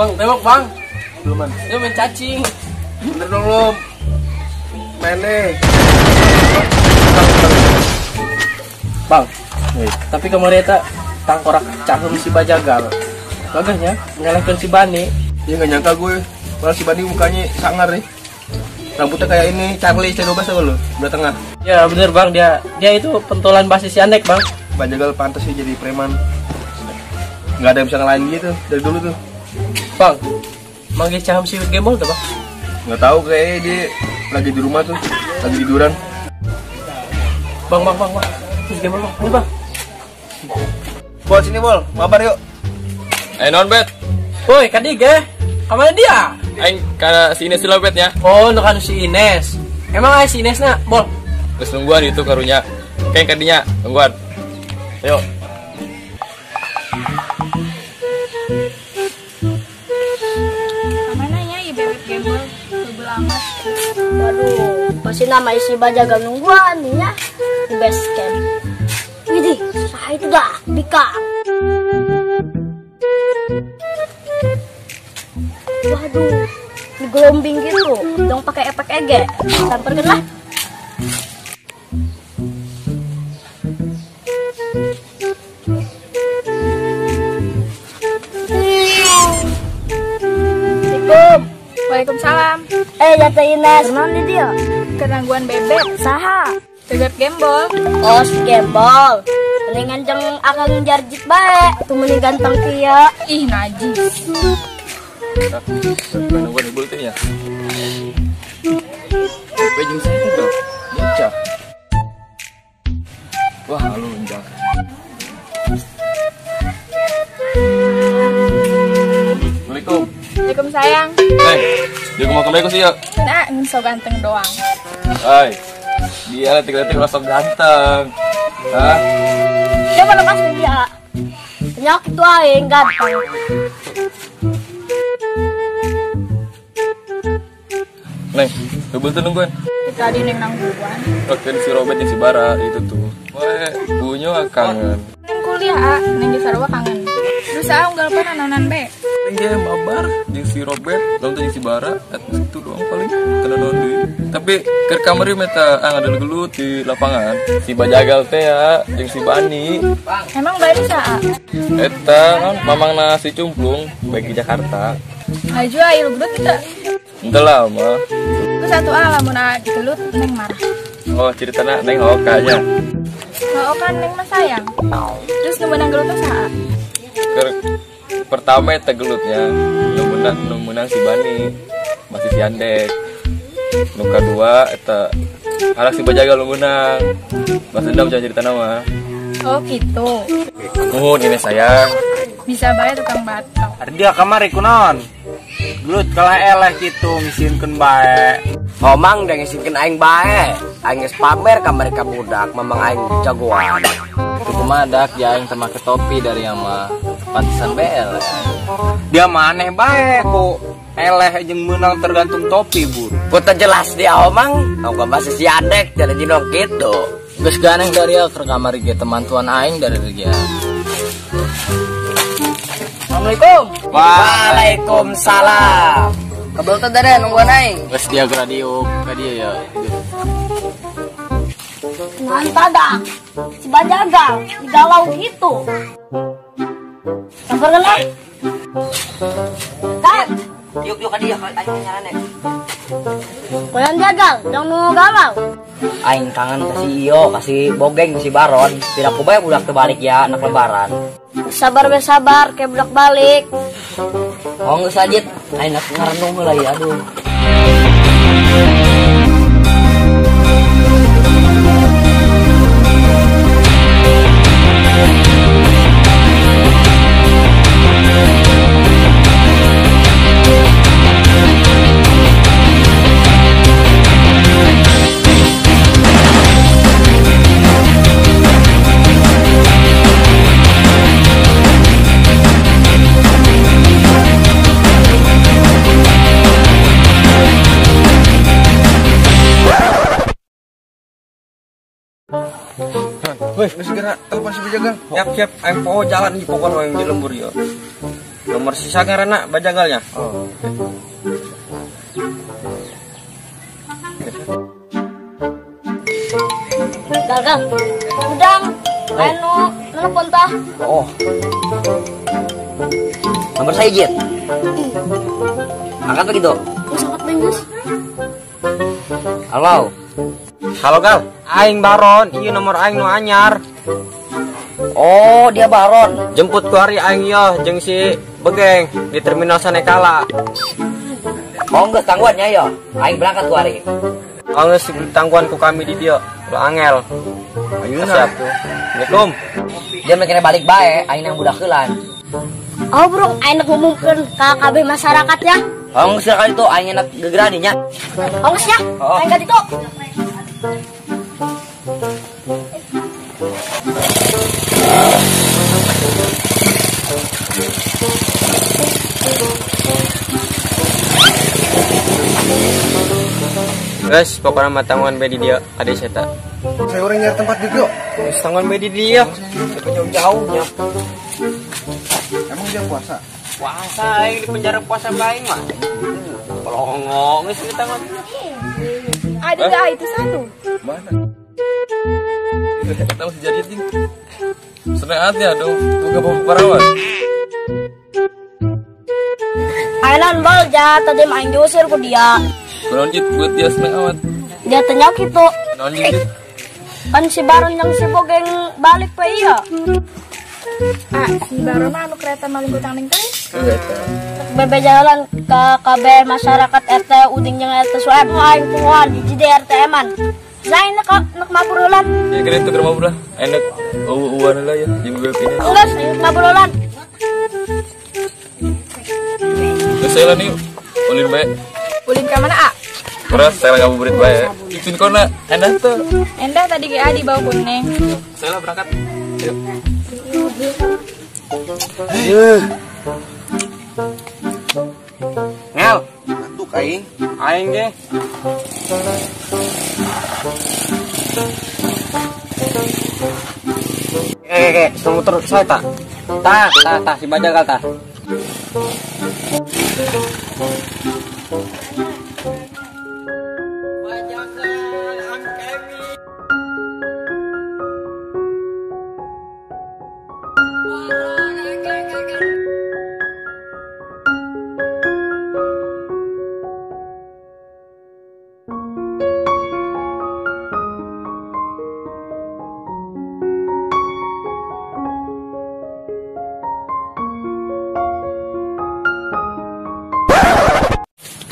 Bang, tembak bang. Belum. Dia main cacing. Bener dong lo. Mainnya. Bang, tapi kemarin eta tangkorak cahem si Bajagal. Gagahnya ngalahkan si Bani. Iya nggak nyangka gue. Malah si Bani mukanya sangar nih. Rambutnya kayak ini Charlie C12 apa lo? Belah tengah. Ya bener bang, dia itu pentolan basis si Andek bang. Bajagal pantas sih jadi preman. Nggak ada yang bisa ngalahin gitu dari dulu tuh. Bang, manggil cahem si Gembol tuh bang? Nggak tahu, kayaknya dia lagi di rumah tuh, lagi tiduran. Bang, bang, bang, bang. Terus Gembol bang, ayo bang. Bol sini bol, mabar yuk. Non bet. Woi, kadige, kemana dia? Aing karena si Ines lah bet ya. Oh, nu kan si Ines. Emang aing si Ines na, bol. Terus nungguan itu karunya. Kayak kadinya, nungguan. Ayo. Kemana nya ieu bebek Gembol? Tebel amat. Waduh, pasti nama isi Bajagal nungguan nih ya. Di base camp. Widih, susah itu dah, bika. Waduh, digelombing gitu, dong pakai efek ege. Samperkan lah. Assalamualaikum. Waalaikumsalam. Jatuh Ines. Kenal nih dia. Kenangguan bebek. Saha. Bebek Gembol. Oh, si Gembol. Mendingan jeng akang jarjit bae. Tuh mending ganteng kia. Ih, najis. Nungguan ibu itu ya. Bejeng sih tuh. Lincah. Wah, lu lincah. Assalamualaikum. Assalamualaikum sayang. Dia mau kembali sih ya. Nah, so ganteng doang. Hai. Dia letik-letik sok ganteng. Hah? Dia mana masuk dia? Penyakit itu aing ganteng. Neng, lu tuh nungguan. Tadi neng nangguan. Oke, si Robert yang si Bara itu tuh. Wah, punya kangen. Neng kuliah, ah. Neng di Sarwa kangen. Terus ah unggal pan anonan be. Neng dia mabar jeung si Robert, lalu jeung si Bara, itu doang paling kena deui. Tapi ke kamar ieu meta ngadalu gelut di lapangan. Si Bajagal teh ya jeung si Bani. Emang Bani saha? Eta kan mamangna si Cumplung bagi Jakarta. Laju ayo gelut kita. Entah lama. Terus satu ah lamun digelut neng marah. Oh, ceritana neng hoka nya. Hoka neng mah sayang. Terus nu meunang gelutna saha? Pertama eta gelutnya nu meunang si Bani, masih si Andek. Nu kadua eta anak si Bajagal nu meunang. Mas dendam jangan ceritana mah. Oh gitu. Nuhun ini sayang. Bisa bae tukang batok. Ardia kamari kunaon? Gelut kalah eleh gitu ngisinkeun bae. Homang da ngisinkeun aing bae. Aing geus pamer ka mereka budak, mamang aing jagoan. Itu kumaha dak ya aing teh make topi dari yang mah pantesan BL. Dia mah aneh bae ku eleh jeung meunang tergantung topi bur. Ku jelas dia homang, tong bahasa si Andek jadi jinong kitu. Geus ganeng dari ke kamar ge teman tuan aing dari dia. Assalamualaikum. Waalaikumsalam. Kabel teh dare nungguan aing. Geus dia radio ka dia ya. Nanta dah. Si Bajagal digalau gitu. Samperkeun lah. Kan. Yuk yuk ka dia aing nyarane. Koyan jagal, jangan nunggu galau. Aing kangen ka si Iyo, ka si Bogeng, si Baron. Tidak ku bae budak teu balik ya anak lebaran. Sabar be sabar, kayak budak balik. Oh geus lanjut, aing ngarenung heula ya, aduh. Woi, segera telepon si Bajagal. Siap, siap. Aing poho jalan di pokon yang di lembur ya. Nomor sisa karena bajagalnya. Oh. Gagal. Udang. Anu, nelpon tah. Oh. Nomor saya Jit. Angkat begitu. Sangat bagus. Halo. Halo Gal. Aing Baron, ieu nomor aing nu anyar. Oh, dia Baron. Jemput ku hari aing yo jeung si Begeng di terminal Sanekala. Oh, geus tangguannya yo. Aing berangkat ku hari. Oh, geus tangguan ku kami di dieu. Lu angel. Ayeuna. Siap tuh. Assalamualaikum. Dia mikirnya balik bae, aing nang budak heulan. Oh, bro, aing nak ngumumkeun ka kabeh masyarakat ya. Oh, geus kali itu aing enak gegerani nya. Oh, geus ya. Aing ka ditu. Guys, pokoknya mah tangguhan bae di dieu, ade seta. Saya orang nyari tempat di dieu. Geus tangguhan bae di dieu. Jauh-jauhnya. Emang dia puasa? Puasa aing di penjara puasa bae mah. Pelongo geus di tangguhan. Ada dah itu satu. Mana? Kita masih jadi ting. Seneng aja ya dong, buka perawan. Ailan bal ja tadi main diusir ku dia. Kunaon Jit buat dia seneng amat. Dia tanya gitu. Kunaon Jit? Kan si Baron yang si Bogeng balik pe iya. Ah, si Baron mah anu kereta maling kutang ning teh. Bebe jalan ke KB masyarakat RT Uding jeung RT Sueb aing puan hiji di RT Eman. Lain nak nak maburulan. Ya keren tuh keur mabur lah. Enak eueuan lah ya jeung bebe ini. Geus maburulan. Geus saya lah nih ulin bae. Ulin ka mana, A? Terus saya ngabuburit bae. Izin kona endah tuh. Endah tadi ge A dibawa ku Neng. Saya lah berangkat. Ayo. Ngel, ngantuk aing. Aing ge. Motor saya tak. Tah, tah, tah si bajagal tah. Bajagal angkemi.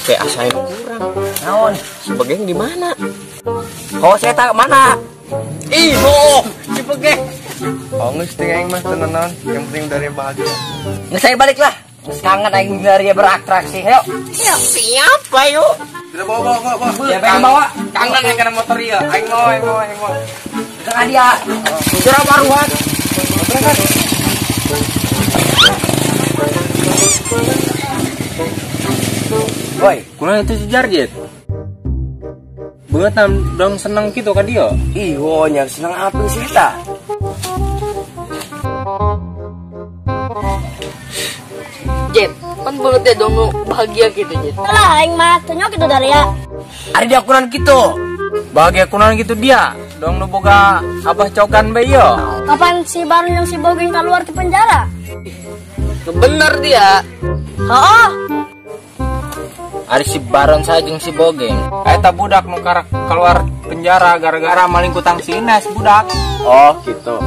Kayak asain kurang. Naon? Si Begeng di mana? Oh, saya tak mana? Ih, oh, si Begeng. Oh, geus teu aing mah teu naon, yang penting dari bahagia. Geus saya balik lah. Geus kangen aing dari beratraksi. Ayo. Siapa yuk? Tidak bawa bawa bawa. Siapa yang bawa? Kangen yang kena motor ya. Aing mau, aing mau, aing mau. Tengah dia. Surah baruan. Berangkat. Woi, kunaon itu si Jarjit? Beungeut dong seneng gitu ka dia. Ih, wo nya seneng apa sih eta? Jet, kan banget ya dong bahagia gitu, Jet. Lah aing mah teu gitu dari ya. Ari dia kunaon kitu? Bahagia kunaon gitu dia. Dong nu boga abah cokan bae yo. Kapan si Baron yang si Bogeng keluar di penjara? Bener dia. Heeh. Ari si Baron saya jeung si Bogeng. Eta budak nu keluar penjara gara-gara maling kutang si Ines budak. Oh, gitu.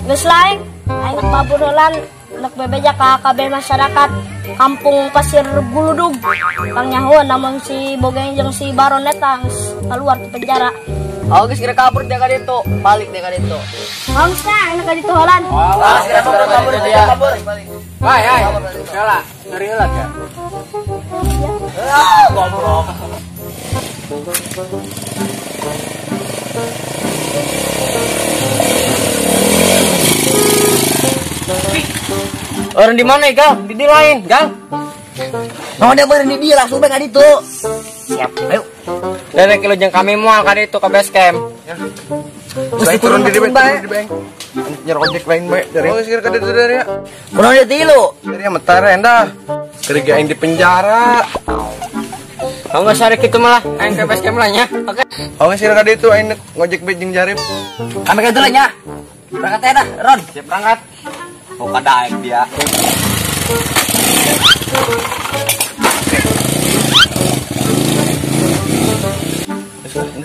Geus lain, aing maburulan anak bebeja ka kabeh masyarakat kampung Pasir Guludug. Kang nyaho namun si Bogeng jeung si Baron eta geus keluar di penjara. Oh, geus kira kabur dia ka ditu, balik dia ka ditu. Bangsa, enak ka ditu holan. Oh, kira kabur dia kabur. Hai, hai. Salah, ngeri heula ya. Ah, goblok. Orang di mana, Gal? Di lain, Gal. Oh, dia beureun di dieu langsung bae ka ditu. Siap, ayo. Dari kilo jeung kami moal ka ditu ka base camp. Mesti turun di bae. Nyer ojek lain bae dari. Oh, sih kada dari ya. Kunaon dia tilu? Dari metar endah. Kerja aing di penjara. Kau nggak sadar gitu malah, aing ke base camp lah nya. Oke. Oh, nggak sih kada itu aing ngojek bae jeung Jarip. Kami ka lah nya. Berangkat teh dah, Ron. Siap berangkat. Oh, kada aing dia.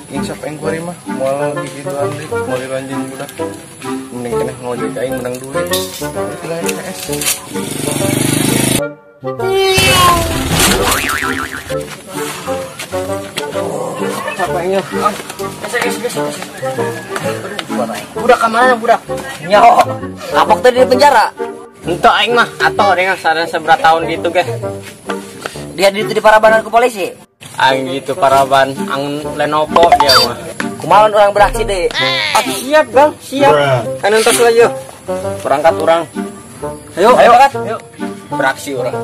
Insap aing kuari mah moal gigituan deui, moal dilanjut budak. Mending keneh ngojek aing menang duit. Tinggal es. Capeknya. Gesek. Budak kamana budak? Nyaho. Kapok tadi di penjara. Entah aing mah atau dengan sadar seberapa tahun gitu ge. Dia di parabanan ke polisi. Aing gitu paraban ang Lenovo dia mah. Kumaha orang beraksi deh. Ah, siap, Bang, siap. Kan entos lah yeuh. Berangkat urang. Ayo, berangkat. Ayo. Beraksi urang.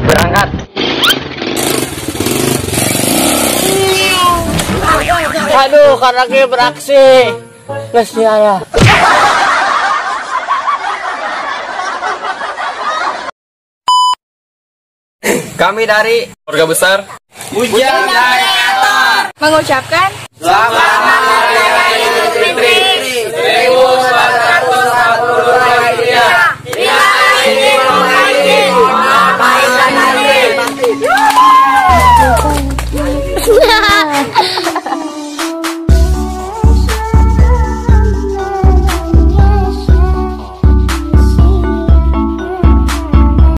Berangkat. Aduh, karena gue beraksi. Geus aya. Kami dari keluarga besar Ujang Mengucapkan Selamat